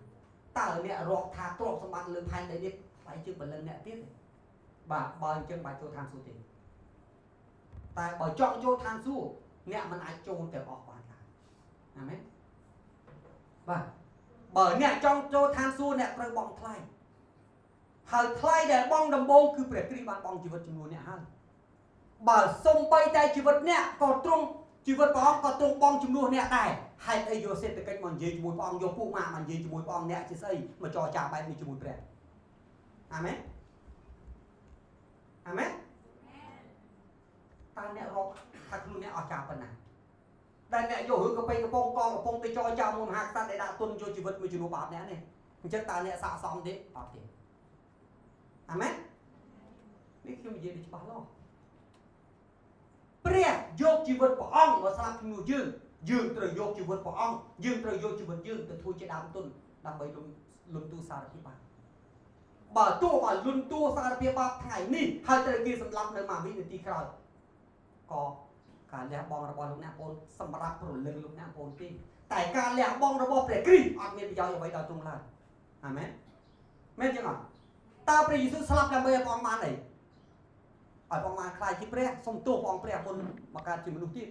តើអ្នករកថាទ្រព្យសម្បត្តិលើផែនដីនេះថ្លៃជាងព្រលឹងអ្នកទៀតទេបាទបើអញ្ចឹងបាច់ចូលឋានសួគ៌ទេតែបើចង់ចូលឋានសួគ៌អ្នកមិនអាចចូលទាំងអស់បានឡើយអាមែនបាទបើអ្នកចង់ចូលឋានសួគ៌អ្នកត្រូវបង់ថ្លៃហើយថ្លៃដែលបង់ដំបូងគឺព្រះគ្រីស្ទបានបង់ជីវិតចំនួនអ្នកហើយបើសំបីតែជីវិតអ្នកក៏ទ្រង់ជីវិតព្រះអង្គក៏ទ្រង់បង់ជំនួសអ្នកដែរហេតុអីយកសេដ្ឋកិច្ចមកនិយាយជាមួយព្រះអង្គយកពួកម៉ាកមកនិយាយជាមួយព្រះអង្គអ្នកជាស្អីមកចរចាបែបនេះជាមួយព្រះអាមែនអាមែនតើអ្នករកថាខ្លួនអ្នកអស្ចារ្យប៉ុណ្ណាដែលអ្នកយករឿងកាប៉េកំប៉ុងកងកំប៉ុងទៅចរចាមួយមហាក្សត្រដែលដាក់ទុនយកជីវិតមួយជំនួសបាបអ្នកនេះអញ្ចឹងតើអ្នកស័ក្តិសមទេអត់ទេអាមែននេះខ្ញុំនិយាយនេះច្បាស់លាស់ព្រះយកជីវិតព្រះអង្គមកស្លាប់ជំនួសយើងយើងត្រូវយកជីវិតព្រះអង្គយើងត្រូវយកជីវិតយើងទៅធ្វើជាដើមទុនដើម្បីលំទូសារភាពបាបបើទោះបើលុនតួសារភាពបាបថ្ងៃនេះហើយត្រូវគេសម្លាប់នៅមួយវិនាទីក្រោយក៏ការលះបង់របស់លោកអ្នកបងសម្រាប់ព្រលឹងលោកអ្នកបងទេតែការលះបង់របស់ព្រះគ្រីស្ទអត់មានប្រយោជន៍អ្វីដល់ទ្រង់ឡើយអាមែនមែនចឹងអត់តើព្រះយេស៊ូវស្លាប់ដើម្បីឲ្យព្រះអង្គបានអីឲ្យព្រះអង្គបានក្លាយជាព្រះសុំទោសព្រះអង្គព្រះមុនមកកើតជាមនុស្សទៀត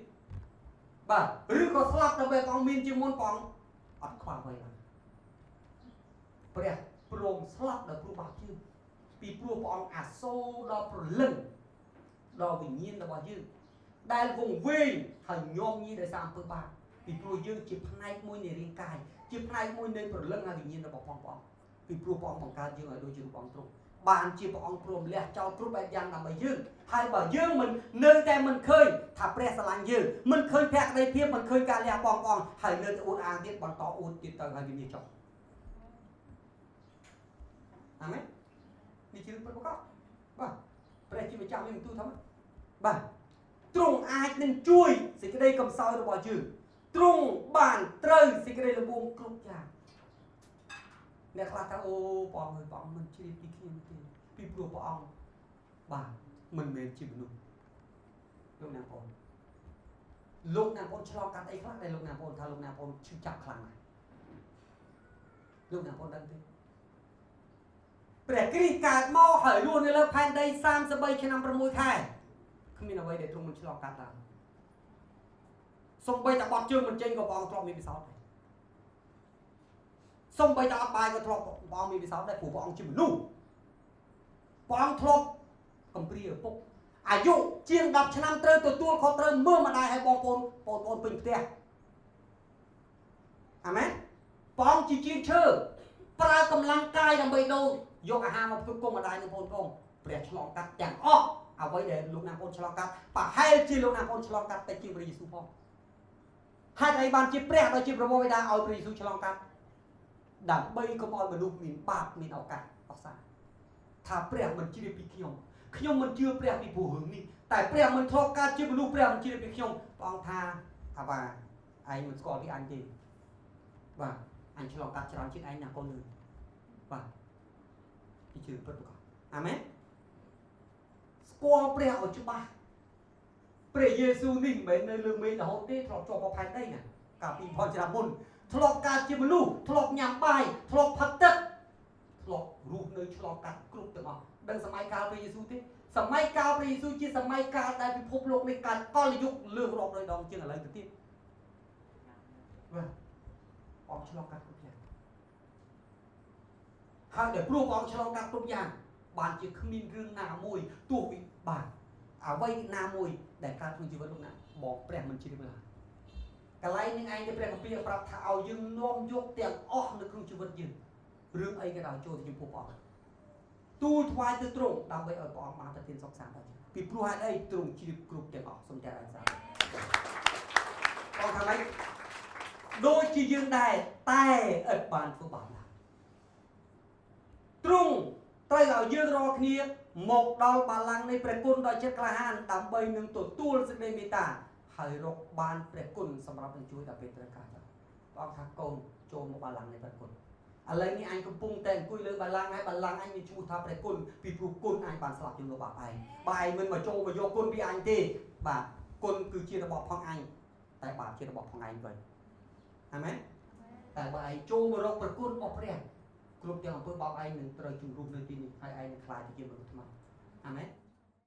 បាទឬក៏ស្លាប់ដើម្បីព្រះអង្គមានជាមុនព្រះអង្គអត់ខ្វល់អ្វីឡើយព្រះព្រមស្លាប់ដោយព្រោះបាបយើងពីព្រោះព្រះអង្គអាសូរដល់ព្រលឹងដល់វិញ្ញាណរបស់យើងដែលវង្វេងហើយញោមញីដោយសារអំពើបាបពីព្រោះយើងជាផ្នែកមួយនៃរាងកាយជាផ្នែកមួយនៃព្រលឹងហើយវិញ្ញាណរបស់ព្រះអង្គពីព្រោះព្រះអង្គបង្កើតយើងឲ្យដូចជារូបអង្គទ្រង់បានជាព្រះអង្គព្រមលះចោលគ្រប់បែបយ៉ាងដើម្បីយើងហើយបើយើងមិននៅតែមិនឃើញថាព្រះស្រឡាញ់យើងមិនឃើញភក្តីភាពមិនឃើញការលះបង់ព្រះអង្គហើយនៅតែអួតអាងទៀតបន្តអួតទៀតទៅហើយវិនិច្ឆ័យចប់អាមែននេះជារឿងពិតប្រាកដបាទព្រះជាម្ចាស់មានបន្ទូលថាបាទទ្រង់អាចនឹងជួយសេចក្តីកំសោយរបស់យើងទ្រង់បានត្រូវសេចក្តីល្បួងគ្រប់យ៉ាងអ្នកខ្លះថាអូព្រះអង្គអើយព្រះអង្គមិនជ្រាបពីខ្ញុំទេពីព្រោះព្រះអង្គបាទមិនមែនជាមនុស្សលោកអ្នកបងលោកអ្នកបងឆ្លងកាត់អីខ្លះដែលលោកអ្នកបងថាលោកអ្នកបងឈឺចាប់ខ្លាំងណាស់លោកអ្នកបងដឹងទេព្រះគ្រីស្ទកើតមកហើយរស់នៅលើផែនដី33ឆ្នាំ6ខែគ្មានអ្វីដែលទ្រង់មិនឆ្លងកាត់ឡើយសំបីតែបត់ជើងមិនចេញក៏ព្រះអង្គធ្លាប់មានពិសោធន៍ដែរសំបីតែអត់បាយក៏ធ្លាប់ព្រះអង្គមានពិសោធន៍ដែរព្រោះព្រះអង្គជាមនុស្ស ព្រះអង្គធ្លាប់កំព្រាឪពុកអាយុជាង10ឆ្នាំត្រូវទទួលខុសត្រូវមើលម្ដាយឲ្យបងប្អូនបងប្អូនពេញផ្ទះអាមែនព្រះអង្គជាជាងឈើប្រើកម្លាំងកាយដើម្បីដូរយកអាហារមកផ្គត់ផ្គង់ម្ដាយនិងបងប្អូនព្រះឆ្លងកាត់ទាំងអស់អ្វីដែលលោកណាបងប្អូនឆ្លងកាត់ប្រហែលជាលោកណាបងប្អូនឆ្លងកាត់តែជាងព្រះយេស៊ូវផងហេតុអីបានជាព្រះដោយជាព្រះបិតាឲ្យព្រះយេស៊ូវឆ្លងកាត់ដើម្បីកុំឲ្យមនុស្សមានបាបមានឱកាសអស្ចារ្យថាព្រះមិនជ្រាបពីខ្ញុំខ្ញុំមិនជឿព្រះពីព្រោះរឿងនេះតែព្រះមិនធ្លាប់កើតជាមនុស្សព្រះមិនជ្រាបពីខ្ញុំព្រះអង្គថាអាវ៉ាឯងមិនស្គាល់ពីអញទេបាទអញឆ្លងកាត់ច្រើនជាងឯងណាកូនអើយបាទពីជឿពិតប្រាកដអាមែនស្គាល់ព្រះឲ្យច្បាស់ព្រះយេស៊ូវនេះមិនមែននៅលើមេឃរហូតទេធ្លាប់ជាប់ផែនដីណាកាលពី2000ឆ្នាំមុនធ្លាប់កើតជាមនុស្សធ្លាប់ញ៉ាំបាយធ្លាប់ផឹកទឹកធ្លាប់រស់នៅឆ្លងកាត់គ្រប់ទាំងអស់ដឹងសម័យកាលព្រះយេស៊ូវទេសម័យកាលព្រះយេស៊ូវជាសម័យកាលដែលពិភពលោកនេះកើតកលយុគលើសរាប់រយដងជាងឥឡូវទៅទៀតបាទអង្គឆ្លងកាត់គ្រប់យ៉ាងហើយដែលព្រោះអង្គឆ្លងកាត់គ្រប់យ៉ាងបានជាគ្មានរឿងណាមួយទោះវិបាកអ្វីណាមួយដែលកើតក្នុងជីវិតលោកណាបងព្រះមិនជ្រាបឡើយកន្លែងនឹងឯងដែលព្រះគម្ពីរប្រាប់ថាឲ្យយើងនាំយកទាំងអស់នៅក្នុងជីវិតយើងរឿងអីក៏ដោយចូលទៅចំពោះព្រះអង្គទូលថ្វាយទៅទ្រង់ដើម្បីឲ្យព្រះអង្គបានប្រទានសុខសាន្តដល់យើងពីព្រោះហេតុអីទ្រង់ជ្រាបគ្រប់ទាំងអស់សូមតែអរសាទរបងថាម៉េចដូចជាយើងដែរតែឥតបានធ្វើបាបឡើយទ្រង់ត្រូវឲ្យយើងរាល់គ្នាមកដល់បល្ល័ង្កនៃព្រះគុណដោយចិត្តក្លាហានដើម្បីនឹងទទួលសេចក្តីមេត្តាហើយរកបានព្រះគុណសម្រាប់នឹងជួយដល់ពេលត្រូវការចោលព្រះអង្គថាកូនចូលមកបល្ល័ង្កនៃព្រះគុណឥឡូវនេះអញកំពុងតែអង្គុយលើបល្ល័ង្កហើយបល្ល័ង្កអញមានឈ្មោះថាព្រះគុណពីព្រោះគុណអញបានស្លាប់ជំនួសបាបឯងបើឯងមិនមកចូលមកយកគុណពីអញទេបាទគុណគឺជារបស់ផងអញតែបាបជារបស់ផងឯងវិញអាមែនតែបើឯងចូលមករកព្រះគុណរបស់ព្រះគ្រប់ទាំងអំពើបាបឯងនឹងត្រូវជំរុះនៅទីនេះហើយឯងនឹងក្លាយទៅជាមនុស្សថ្មីអាមែន។